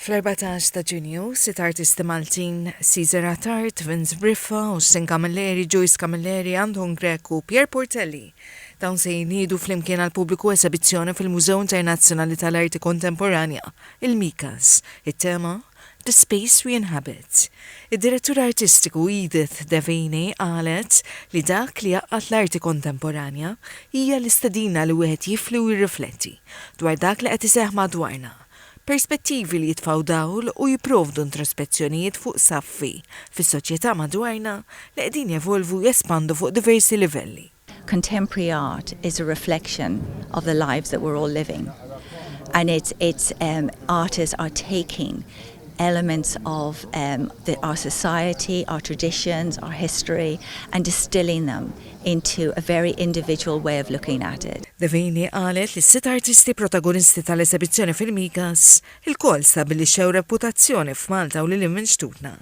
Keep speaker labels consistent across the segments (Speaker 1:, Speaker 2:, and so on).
Speaker 1: Fl-14 ta' Ġunju, sitt artisti Maltin, Caesar Attard, Vince Briffa, Austin Camilleri, Joyce Camilleri, Anton Grech u Pierre Portelli, dawn se jniedu flimkien għall-pubbliku esebizzjoni fil-Mużew Internazzjonali tal-Arti Kontemporanja, il-MICAS. It-tema, The Space We Inhabit. Id-direttur artistiku Edith Devaney qalet li dak li jgħaqqad l-arti kontemporanja hija l-istedina li wieħed jifli u jirrifletti dwar dak li qed iseħħ madwarna. Perspettivi li jitfgħu dawl u jipprovdu introspezzjonijiet fuq saffi fis-soċjetà madwarna li qegħdin jevolvu u jespandu fuq diversi livelli.
Speaker 2: Contemporary art is a reflection of the lives that we're all living and it's it's um, artists are taking elements of um, the, our society, our traditions, our history and distilling them into a very individual way of looking at it.
Speaker 1: Devaney qalet li s-sitt artisti protagonisti tal-esebizzjoni fil-MICAS ilkoll stabbilixxew reputazzjoni f'Malta u lil hinn minn xtutna.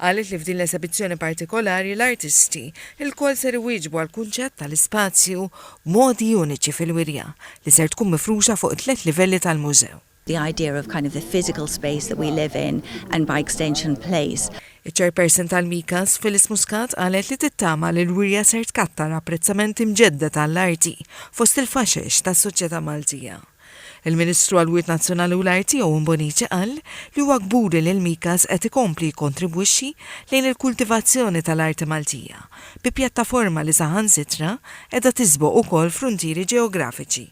Speaker 1: Qalet li f'din l-esebizzjoni partikolari l-artisti lkoll ser iwieġbu għall-kunċett tal-ispazju b'modi uniċi fil-wirja li ser tkun mifruxa fuq it-tliet livelli tal-mużew.
Speaker 2: The idea of kind of the physical space that we live in and by extension place.
Speaker 1: Iċ-Chairperson tal-MICAS, Phyllis Muscat qalet li tittama li l-wirja ser tkattar apprezzament imġedded għall-arti fost il-faxex tas-soċjetà Maltija. Il-Ministru għall-Wirt Nazzjonali u l-Arti Owen Bonnici qal li huwa kburi li l-MICAS qed ikompli jikkontribwixxi lejn il-kultivazzjoni tal-arti Maltija bi pjattaforma li saħansitra qiegħda tisboq ukoll fruntieri ġeografiċi.